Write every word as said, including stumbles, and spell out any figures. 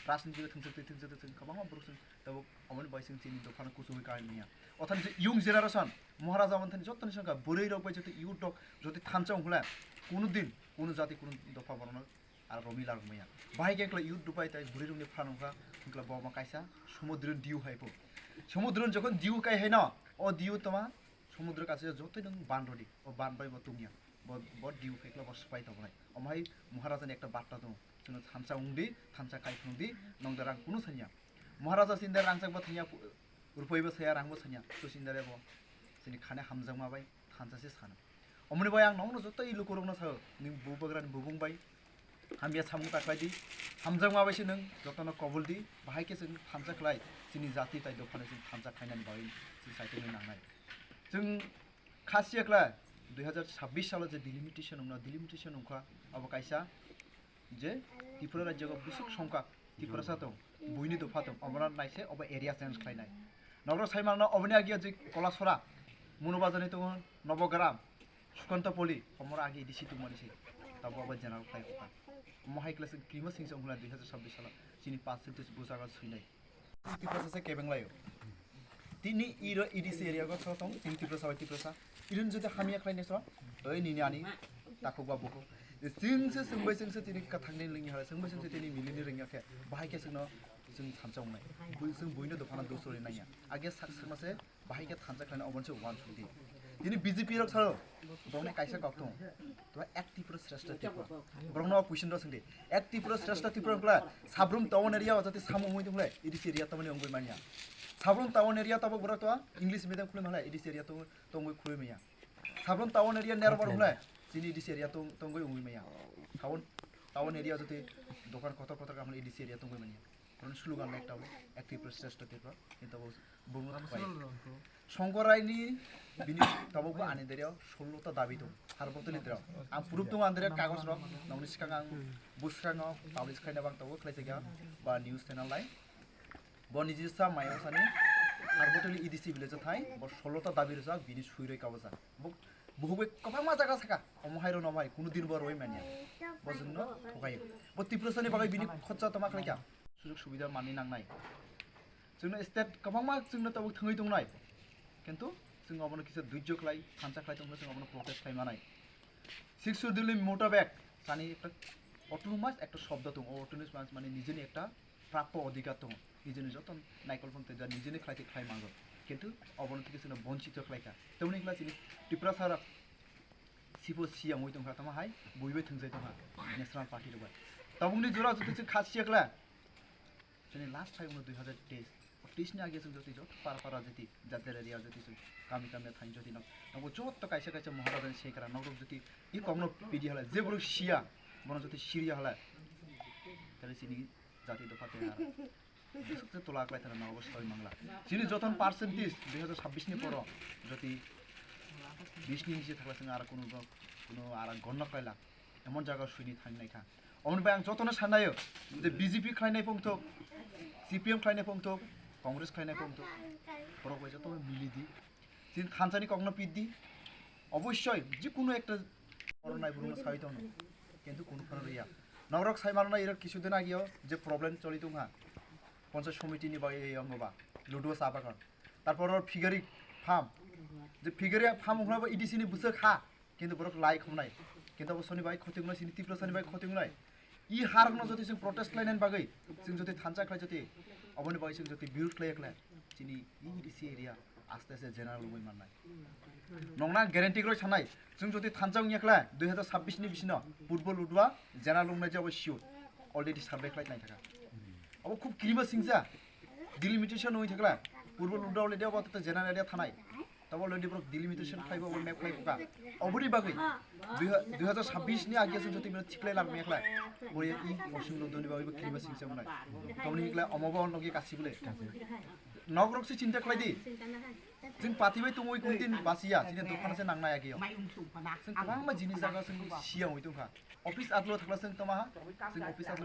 Rajniti bai thwngsaktwi thwngsaktwi chwng kwbangma borok chwng tabuk aboni bai chwng chini dophano kuchugwi kailaimanya. Othani je young generation, Maharaja manthani jottoni songkha bwrwi rok bai joto youth rok joto thansa wngkhle, kunu din, kunu jati, kunu dopha borokno aro romwi larwkmaya. Bahai khe wngkla youth rok bai tai bwrwi rokni phan wngkha, wngkla bo ma kaisa Samudro diu hai pho. Samudro jokhon diu kai hai no, o diu toma Samudro kaisa jotoi nwng ban rwdi, o ban bai bo tungya. Bo, bo diu phekla bo swpai tongnai. Omo hai Maharajani ekta barta tongo. Chwngno thansa wngdi, thansa khai phunukdi, nwng da rang kunu sanya. Maharaja chini da rangchak bo thangya, rupoi bo saya, rang bo sanya. To chini da rebo chini khani hamjakma bai thansa se sana. Omoni bai ang nongno joto i lukurokno sao, nini bubagrani bubung bai hamya samung ta khlai di, hamjakma bai se nwng jotono kobol di, bahai khe chwng thansa khlai, chini jati tai dophano chwng thansa khlainani bagwi chwng saichungwi nangnai. Chwng khasiya khlai, dui hazar sabbish salo je delimitation wngno, delimitation wngkha, abo kaisa je Tripura rajyo bwswk songkha, Tiprasa tong, buini dopha tong, obono naise obo area change khlainai. Nogro sai mano oboni agi je Kolasora, Munubajani tongo, Nobogram, Sukantapoli, omoro agi A D C tongmani se, tabo obo general khlai kha. Omo hai khlai se krima singsa wngkha dui hazar sabbish salo, chini percentage bujago swinai. Tiprasa se kebeng laio. Tini iro A D C area go so tong, tini Tiprasa bai Tiprasa. Irin jodi hamya khlai ne so, to nini ani takhuk ba bukhuk. Chwng se chwng bai chwng se tini kathang ni lingya hala, chwng bai chwng se tini mili ni ringya khe, bahai khe chwngno chwng thansa wngnai. Bui chwng buino dophano dosori nangya. Age sak sakma se bahai khe thansa khlaina obo se uansuk di. Tini B J P rok salo, bokni kaisa kok tongo. To ek Tripura shreshta Tripura. Borokno question rok swngdi. Ek Tripura shreshta Tripura wngkla, sabrum town area o jati samung wngwi tongkhle, A D C area tamani wngwi manya. Sabrum town area tabok borok to English medium khulwi male, A D C area to tongwi khulwi manya. Sabrum town area nerbar wngkhle, chini A D C area tong-, tongwi wngwi manya. Sabrum town area jati dokan kotor kotor kamle A D C area tongwi manya. Borokni slogan le ekta bo, ek Tripura shreshta Tripura, kintu bo, bo wngkha bai. Songkoraini bini tabuk bo ani dereo sollo ta dabi dong. Har botoli dereo. Ang proof tongo ani dereo kagoj rok, nokni swkang ang bwskango publish khaina bang tabuk khlai tongya ba news channel lai. Bo niji sa maya sani har botoli A D C village thai, bo sollo ta dabi rwjak, bini sui roi kabajak. Bo, bo hubui kwbangma jaga saka, omo hai rw no hai, kunu din bo roi manya. Bo jwngno thokai. Bo Tiprasani bagwi bini khotsa toma khlaikha. Sujog subida manwi nangnai. Chwngno state kwbangma chwngno tabuk thangwi tongnai. Kintu chwng obono kisa dhujjo khlai, thansa khlai tongno chwng obono protest khlai manai. Sixth Schedule ni motabek, sani ekta autonomous ekta shobdo tongo. O autonomous mane nijeni ekta prapto odhikar tongo. Nijeni joto naikol phang tei nijeni khlai tei khlai mango. Kintu obono tei chwngno bonchito khlaikha. Tamoni khlai chini Tiprasa rok sibo siyang oi tongkha, tamo hai buibai thwngjai tongkha National Party rok bai. Tabukni jora joto chwng kha siya khlai. Chini last hai wngkha dui hazar teis. O teis ni age chwng jotoi joto para para jotoi, jat jat area jotoi chwng kami kami thaini jotoi nok. Nogo joto kaisa kaisa Maharajani sekra nok rok jotoi i kokno pidi hala, je borok siya, bono jotoi siriya hala. Tale chini jati dopha tei har. Bwswk se tola kwlai thana nogo soi mangla. Chini joton percentage dui hazar sabbish ni poro jotoi bis ni nisi thakla chwng aro kuno, kuno aro gonno kwlaila. Emon jaga suini thang nai kha. Omoni bai ang jotono sanayo, je B J P khlainai phongthok, C P M khlainai phongthok, Congress khlainai phongthok, borok bai joto mili di. Chini thansani kokno pit di. Obossoi jikunu ekta oro nai borokno sawi tongno. Kintu kunu phano riya. Norok sai mano na iro kisu din ageo je problem choli tongkha. Ponchayat somiti ni bai yongo ba. Luduo sa bagan. Tarpor oro figari farm. Je figari farm wngkha bo A D C ni bwswk ha. Kintu borok lai khumnai. Kintu abo soni bai khoti wngnai, sini Tiprasani bai khoti wngnai. I harokno jotoi chwng protest khlainani bagwi, chwng jotoi thansa khlai jotoi, oboni bagwi chwng jotoi birud khlai khlai, chini A D C area aste aste general wngwi mannai. Nongna guarantee kwrwi sanai, chwng jotoi thansa wngya khlai, dui hazar sabbish ni bisino Purbo Ludua general wngnai je abo sure. Already survey khlai tongthaka. Abo khub kirima singsa. Delimitation wngwi thakla, Purbo Ludra already abo tata general area thanai. Tabo already borok delimitation khlaibo, abo map khlai kha. Oboni bagwi dui ha-, dui hazar sabbish ni age se jotoi bino thiklai lam mekla. Bo ya i Poschim Ludra ni bagwi bo kirima singsa wngnai. Toboni hikla omo bo nogi kasi bole. Nok rok se chinta khlai di. Chwng pati bai tongwi kun din basiya, chini dophano se nangnai age yo. Chwng kwbangma jinis jaga chwng siya wngwi tongkha. Office atlo thakla chwng toma ha, chwng office atlo